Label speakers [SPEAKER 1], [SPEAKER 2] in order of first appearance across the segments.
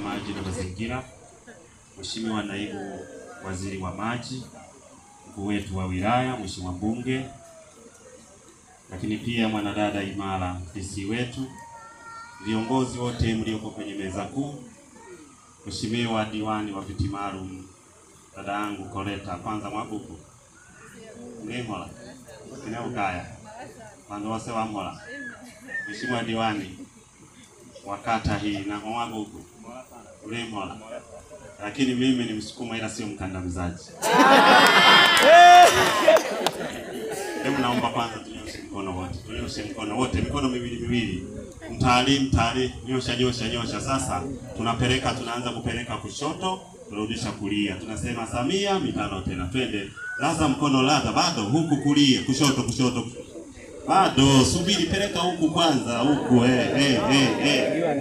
[SPEAKER 1] Maji na Mazingira, Mheshimiwa Naibu Waziri wa Maji, mkuu wetu wa wilaya, Mheshimiwa Mbunge, lakini pia mwanadada imara DC wetu, viongozi wote mlioko kwenye meza kuu, Mheshimiwa diwani wa viti maalum, dada yangu Koleta kwanza Mwabuku Ngemola Kineukaya Mandose wa Mola, Mheshimiwa diwani wa kata hii na Mwabuku Ngemola, lakini mimi ni Msukuma ila sio mkandamizaji. Hebu naomba kwanza tunyoshe mkono wote, tunyoshe mkono wote, mikono miwili miwili, mtali mtali, nyosha nyosha nyosha. Sasa tunapeleka, tunaanza kupeleka kushoto, tunarudisha kulia, tunasema Samia mitano tena, twende. Laza mkono, laza bado huku kulia, kushoto kushoto, bado subiri, peleka huku kwanza, huku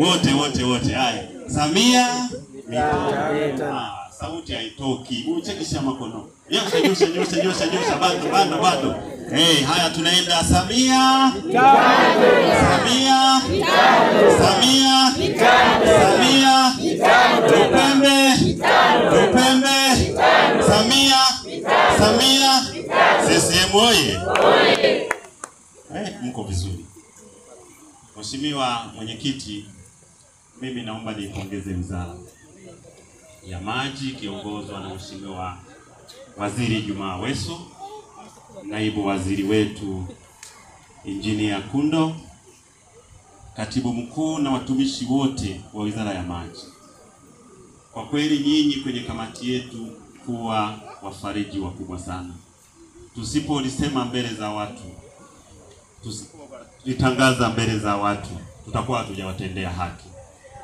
[SPEAKER 1] wote wote wote. Haya, Samia mitano. Sauti haitoki, uchekisha makono, nyosha nyosha nyosha nyosha nyosha, bado bado bado. Haya tunaenda Samia mitano, Samia mitano, Samia mitano, Samia mitano, Lupembe mitano, Lupembe mitano, Samia mitano, Samia mitano, CCM oye! Mko vizuri. Mheshimiwa Mwenyekiti, mimi naomba niipongeze Wizara ya Maji ikiongozwa na Mheshimiwa Waziri Jumaa Aweso, Naibu Waziri wetu Injinia Kundo, Katibu Mkuu na watumishi wote wa Wizara ya Maji. Kwa kweli nyinyi kwenye kamati yetu kuwa wafariji wakubwa sana. Tusipolisema mbele za watu, tusipolitangaza mbele za watu, tutakuwa hatujawatendea haki.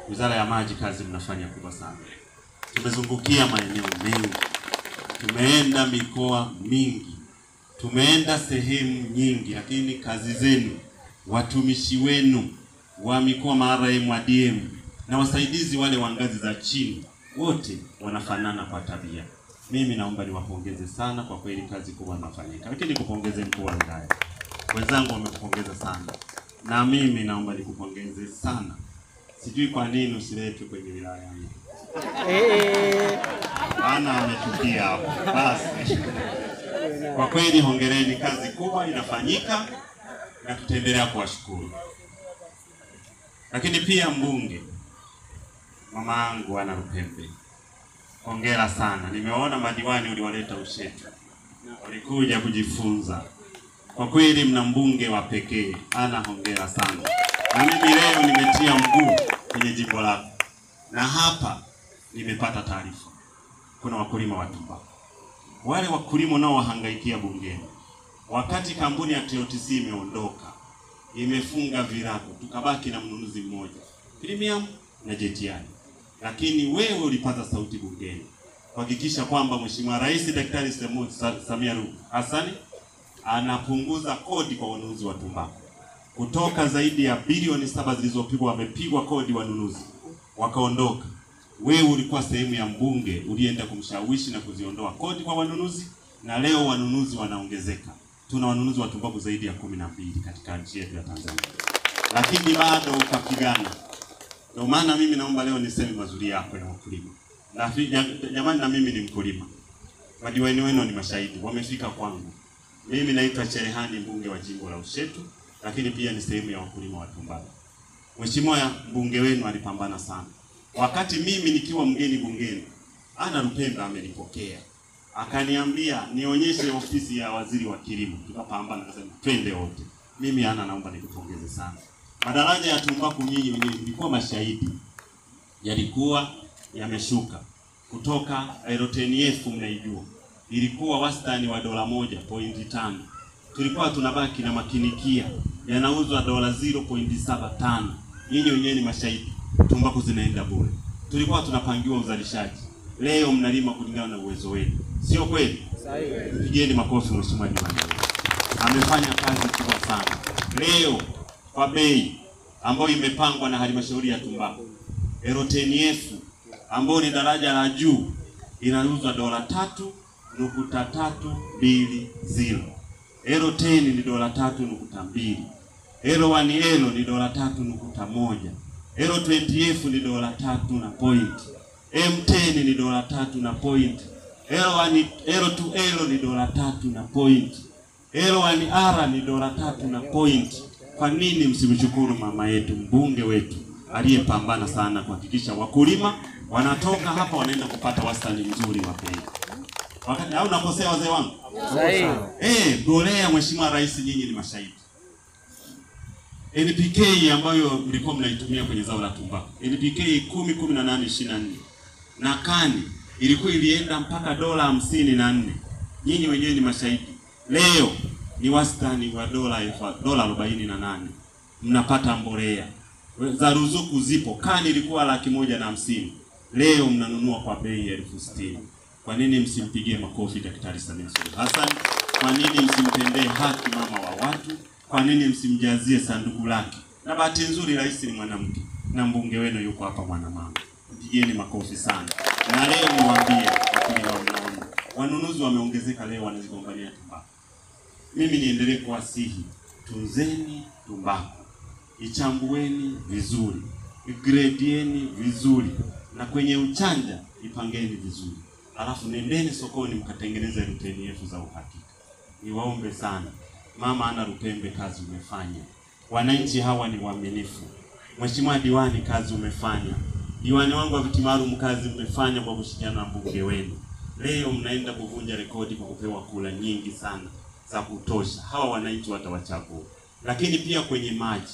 [SPEAKER 1] Wizara ya Maji kazi mnafanya kubwa sana. Tumezungukia maeneo mengi, tumeenda mikoa mingi, tumeenda sehemu nyingi, lakini kazi zenu, watumishi wenu wa mikoa, ma-RM wa DM na wasaidizi wale wa ngazi za chini, wote wanafanana kwa tabia. Mimi naomba niwapongeze sana kwa kweli, kazi kubwa inafanyika. Lakini nikupongeze mkuu wa wilaya, wenzangu wamekupongeza sana, na mimi naomba nikupongeze sana. Sijui kwa nini usiletwe kwenye wilaya yangu. Ana ametukia hapo. Basi. Kwa kweli hongereni, kazi kubwa inafanyika na tutaendelea kuwashukuru. Lakini pia mbunge mama yangu Ana Lupembe, hongera sana. Nimeona madiwani uliwaleta Ushetu, walikuja kujifunza. Kwa kweli mna mbunge wa pekee. Ana, hongera sana. Na mimi leo nimetia mguu kwenye jimbo lako, na hapa nimepata taarifa kuna wakulima wa tumbaku. Wale wakulima nao wahangaikia bungeni. Wakati kampuni ya TOTC imeondoka, imefunga virago, tukabaki na mnunuzi mmoja, Premium na JTI. Lakini wewe ulipata sauti bungeni kuhakikisha kwamba Mheshimiwa Rais Daktari Samia Suluhu Hassan anapunguza kodi kwa wanunuzi wa tumbaku. Kutoka zaidi ya bilioni 7 zilizopigwa, wamepigwa kodi wanunuzi wakaondoka. Wewe ulikuwa sehemu ya mbunge ulienda kumshawishi na kuziondoa kodi kwa wanunuzi, na leo wanunuzi wanaongezeka. Tuna wanunuzi wa tumbaku zaidi ya 12 katika nchi yetu ya Tanzania. Lakini bado ukapigana. Ndio maana mimi naomba leo niseme mazuri yako ya wakulima. Na jamani, na mimi ni mkulima. Madiwani wenu ni mashahidi, wamefika kwangu. Mimi naitwa Cherehani, mbunge wa jimbo la Ushetu, lakini pia ni sehemu ya wakulima wa tumbaku. Mheshimiwa mbunge wenu alipambana sana. Wakati mimi nikiwa mgeni bungeni, Ana Lupembe amenipokea. Akaniambia nionyeshe ofisi ya waziri wa kilimo. Tukapambana, akasema twende wote. Mimi Ana naomba nikupongeze sana. Madaraja ya tumbaku nyinyi wenyewe mlikuwa mashahidi, yalikuwa yameshuka kutoka L10F, mnaijua. Ilikuwa wastani wa dola 1.5. Tulikuwa tunabaki na makinikia yanauzwa dola 0.75. Nyinyi wenyewe ni mashahidi. Tumbaku zinaenda bure. Tulikuwa tunapangiwa uzalishaji. Leo mnalima kulingana na uwezo wenu. Sio kweli? Pigeni makofi Mheshimiwa diwani. Amefanya kazi kubwa sana. Leo kwa bei ambayo imepangwa na halmashauri ya tumbaku, L10F ambayo ni daraja la juu inauzwa dola 3.320. L10 ni dola 3.2. L1L ni dola 3.1. L20F ni dola 3 na point. M10 ni dola 3 na point. L1 L2L ni dola 3 na point. L1R ni dola 3 na point. Kwa nini msimshukuru mama yetu, mbunge wetu aliyepambana sana kuhakikisha wakulima wanatoka hapa wanaenda kupata wastani mzuri wa bei? Wakati au nakosea wazee wangu?
[SPEAKER 2] Sahihi.
[SPEAKER 1] Mbolea, Mheshimiwa Rais, nyinyi ni mashahidi. NPK ambayo mlikuwa mnaitumia kwenye zao la tumbaku, NPK 10 18 24 na kani ilikuwa ilienda mpaka dola 54. Nyinyi wenyewe ni mashahidi. Leo ni wastani wa dola 48 mnapata mbolea za ruzuku zipo. Kani ilikuwa 150,000, leo mnanunua kwa bei ya 60,000. Kwa nini msimpigie makofi Daktari Samia Suluhu Hassan? Kwa nini msimtendee haki mama wa watu? Kwa nini msimjazie sanduku lake? Na bahati nzuri rais ni mwanamke na mbunge wenu yuko hapa mwanamama. Mpigieni makofi sana. Na leo niwaambie wakulima wa mnaona, wanunuzi wameongezeka leo, wanazigombania tumbaku. Mimi niendelee kuwasihi, tunzeni tumbaku, ichambueni vizuri, gredieni vizuri, na kwenye uchanja ipangeni vizuri. Alafu nendeni sokoni mkatengeneze RTNF za uhakika. Niwaombe sana, Mama Anna Lupembe, kazi umefanya. Wananchi hawa ni waaminifu. Mheshimiwa diwani, kazi umefanya. Diwani wangu wa viti maalum, kazi umefanya kwa kushirikiana na mbunge wenu. Leo mnaenda kuvunja rekodi kwa kupewa kula nyingi sana za kutosha. Hawa wananchi watawachagua. Lakini pia kwenye maji,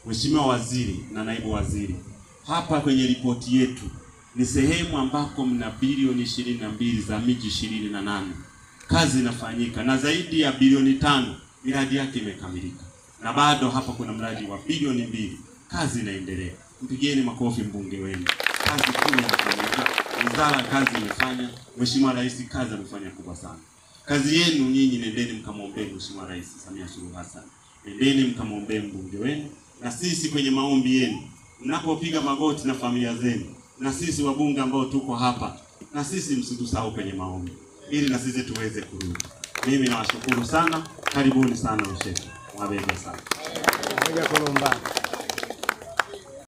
[SPEAKER 1] Mheshimiwa Waziri na Naibu Waziri, hapa kwenye ripoti yetu ni sehemu ambako mna bilioni 22 za miji 28. Kazi inafanyika na zaidi ya bilioni 5 miradi yake imekamilika. Na bado hapa kuna mradi wa bilioni 2, kazi inaendelea. Mpigieni makofi mbunge wenu. Kazi kubwa inafanyika, wizara kazi imefanya, Mheshimiwa Rais kazi amefanya kubwa sana. Kazi yenu nyinyi, nendeni mkamwombee Mheshimiwa Rais Samia Suluhu Hassan. Nendeni mkamwombee mbunge wenu, na sisi kwenye maombi yenu mnapopiga magoti na familia zenu, na sisi wabunge ambao tuko hapa, na sisi msitusahau kwenye maombi ili na sisi tuweze kurudi. Mimi nawashukuru sana, karibuni sana Ushetu. Mwabega sana.
[SPEAKER 2] Moja kulomba.